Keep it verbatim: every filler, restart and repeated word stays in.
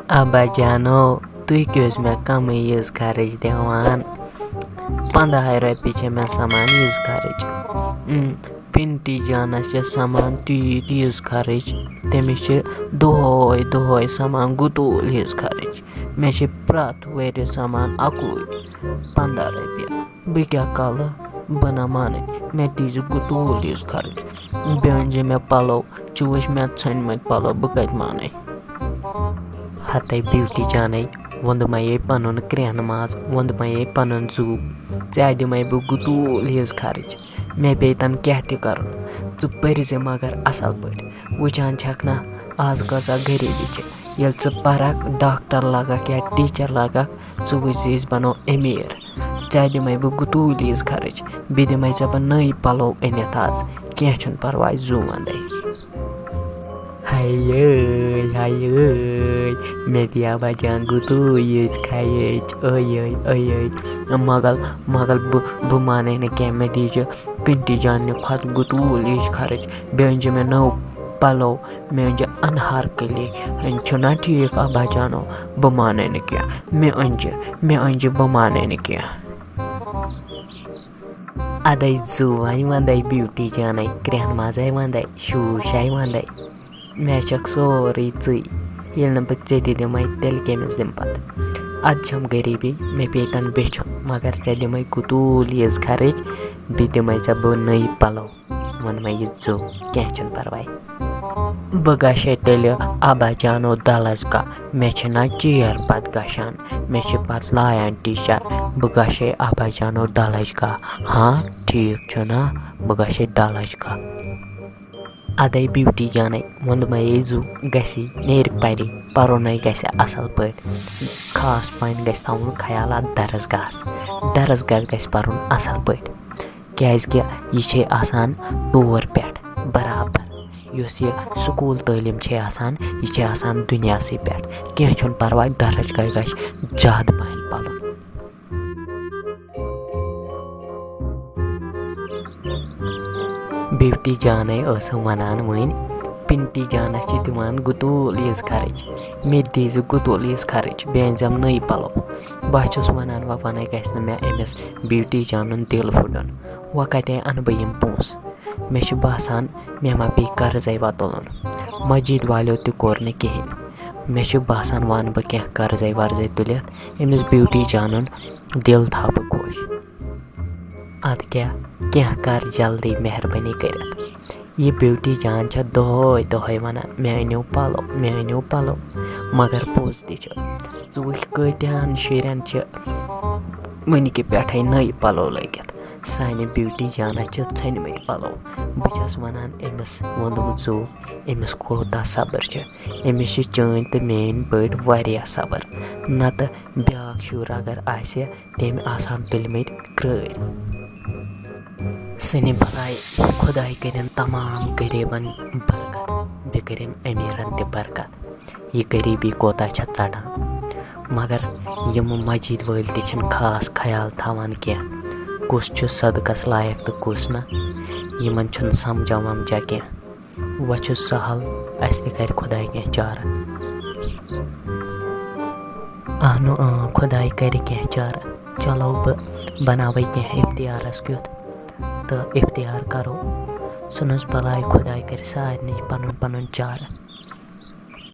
ابا جانو، تُہۍ کیٛازِ مےٚ کمٕے ییٖژ خرٕچ دِوان؟ پنٛداہے رۄپیہِ چھِ مےٚ سمان ییٖژ خرٕچ۔ اۭں، پِنٹی جانس چھِ سمان تیٖژ ییٖژ خرٕچ۔ تٔمِس چھِ دۄہے دۄہے سمان گُتوٗل ییٖژ خرٕچ۔ مےٚ چھِ پرٛٮ۪تھ ؤریہِ سمان اَکُے، پنٛداہ رۄپیہِ۔ بہٕ کیٛاہ کَلہٕ؟ بہٕ نہ مانَے۔ مےٚ دیٖزِ گُتوٗل ییٖژ خرٕچ۔ بیٚیہِ أنۍ زِ مےٚ پَلو۔ ژٕ وٕچھ مےٚ ژھٔنۍمٕتۍ پَلو، بہٕ کَتہِ مانَے؟ ہَتَے بیوٹی جانَے، ووٚندمَے پَنُن کرٛٮ۪ہنہٕ ماز، ووٚندمَے پَنُن زُو۔ ژےٚ دِمَے بہٕ گُتوٗل ییٖژ خرٕچ۔ مےٚ پیٚیہِ تَن کیٛاہ تہِ کَرُن۔ ژٕ پٔرۍ زِ مگر اَصٕل پٲٹھۍ۔ وٕچھان چھَکھ نہ آز کۭژاہ غریٖبی چھِ۔ ییٚلہِ ژٕ پَرَکھ، ڈاکٹر لَگَکھ یا ٹیٖچَر لَگَکھ، ژٕ وٕچھ زِ أسۍ بَنو أمیٖر۔ ژےٚ دِمَے بہٕ گُتوٗل ییٖژ خرٕچ، بیٚیہِ دِمَے ژےٚ بہٕ نٔے پَلو أنِتھ آز۔ کینٛہہ چھُنہٕ پَرواے، زُو وَندَے۔ ہَے ٲے، ہَے ٲے، مےٚ دِیا بَجان گُتوٗل ییٖژ خرٕچ، ٲے ٲے، ٲے ٲے۔ مگر، مگر بہٕ، بہٕ مانَے نہٕ کینٛہہ، مےٚ دیٖزِ پِنٹی جاننہِ کھۄتہٕ گُتوٗل ییٖژ خرٕچ۔ بیٚیہِ أنۍ زِ مےٚ نٔو پَلو، مےٚ أنۍ زِ اَنہار کٔلی۔ چھُنہ ٹھیٖک، ابا جانو؟ بہٕ مانَے نہٕ کینٛہہ، مےٚ أنۍ زِ، مےٚ أنۍ زِ، بہٕ مانَے نہٕ کینٛہہ۔ اَدَے زُوَے وَندَے، بیوٹی جانَے، کرٛٮ۪ہن مازَے وَندَے، شوٗشَے وَندَے۔ مےٚ چھَکھ سورُے ژٕے۔ ییٚلہِ نہٕ بہٕ ژےٚ تہِ دِمَے، تیٚلہِ کٔمِس دِمہٕ پَتہٕ؟ اَدٕ چھَم غریٖبی، مےٚ پیٚیہِ تَن بیٚچھُن، مگر ژےٚ دِمَے گُتوٗل ییٖژ خرٕچ، بیٚیہِ دِمَے ژےٚ بہٕ نٔے پَلو۔ ووٚنمَے یہِ زُو، کینٛہہ چھُنہٕ پَرواے۔ بہٕ گژھے تیٚلہِ ابا جانو دَلَس گاہ، مےٚ چھِنہ چیر پَتہٕ گژھان، مےٚ چھِ پَتہٕ لایان ٹیٖچَر۔ بہٕ گژھے ابا جانو دَلَس گاہ۔ ہاں، ٹھیٖک چھُنہ، بہٕ گژھے دَلَس گاہ۔ اَدَے بیوٹی جانَے، ووٚندمَے یے زُو، گژھی نیرِ پَرِ، پَرُنے گژھِ اَصٕل پٲٹھۍ۔ خاص پَہَن گژھِ تھاوُن خیال اَتھ درس گاہَس۔ درس گاہ گژھِ پَرُن اَصٕل پٲٹھۍ، کیٛازِکہِ یہِ چھے آسان ٹوٗر پٮ۪ٹھ برابر۔ یۄس یہِ سکوٗل تعلیٖم چھے آسان، یہِ چھے آسان دُنیاہسٕے پٮ۪ٹھ۔ کینٛہہ چھُنہٕ پَرواے، درس گاہ گژھِ زیادٕ پَہَن پَرُن۔ بیوٹی جانَے ٲسٕم وَنان وۄنۍ، پِنٹی جانَس چھِ دِوان گُتوٗل ییٖژ خرٕچ، مےٚ تہِ دیٖزِ گُتوٗل ییٖژ خرٕچ، بیٚیہِ أنۍزٮ۪م نٔے پَلو۔ بہٕ ہا چھُس وَنان، وۄنۍ وَنَے گژھِ نہٕ مےٚ أمِس بیوٹی جانُن دِل پھُٹُن، وۄنۍ کَتہِ اَنہٕ بہٕ یِم پونٛسہٕ؟ مےٚ چھُ باسان، مےٚ ما پیٚیہِ قرضے وۄنۍ تُلُن۔ مسجد والیو تہِ کوٚر نہٕ کِہیٖنۍ۔ مےٚ چھُ باسان، وۄنۍ اَنہٕ بہٕ کینٛہہ قرضے ورضے تُلِتھ، أمِس بیوٹی جانُن دِل تھاوٕ بہٕ خۄش۔ اَدٕ کیٛاہ، کینٛہہ کر جلدی مہربٲنی کٔرِتھ۔ یہِ بیوٹی جان چھےٚ دۄہَے دۄہَے وَنان، "مےٚ أنِو پَلو، مےٚ أنِو پَلو۔" مگر پوٚز تہِ چھُ، ژٕ وٕچھ کۭتیٛاہَن شُرٮ۪ن چھِ وٕنہِ کہِ پٮ۪ٹھَے نٔے پَلو لٲگِتھ۔ سانہِ بیوٹی جانَس چھِ ژھٔنۍمٕتۍ پَلو۔ بہٕ چھَس وَنان، أمِس ووٚنمُت زُو، أمِس کوٗتاہ صبر چھُ۔ أمِس چھِ چٲنۍ تہٕ میٛٲنۍ پٲٹھۍ واریاہ صبر۔ نَتہٕ بیٛاکھ شُر اگر آسہِ، تٔمۍ آسان تُلمٕتۍ کرٛٲلۍ۔ سٕنہِ بَلایہِ خۄداے کٔرِن تمام غریٖبَن برکت، بیٚیہِ کٔرِن أمیٖرَن تہِ برکت۔ یہِ غریٖبی کوتاہ چھےٚ ژَٹان۔ مگر یِم مسجد وٲلۍ تہِ چھِنہٕ خاص خیال تھاوان کینٛہہ، کُس چھُ صدقَس لایق تہٕ کُس نہٕ۔ یِمَن چھُنہٕ سَمجھا وَمجھا کینٛہہ۔ وۄنۍ چھُ سہل، اَسہِ تہِ کَرِ خۄداے کینٛہہ چارٕ۔ اہنو اۭں، خۄداے کَرِ کینٛہہ چارٕ۔ چلو، بہٕ بَناوَے کینٛہہ اِفتِیارَس کیُتھ تہٕ اِفتِیار کَرو۔ ژھٕنُس بَلاے، خۄداے کَرِ سارنٕے پَنُن پَنُن چارٕ۔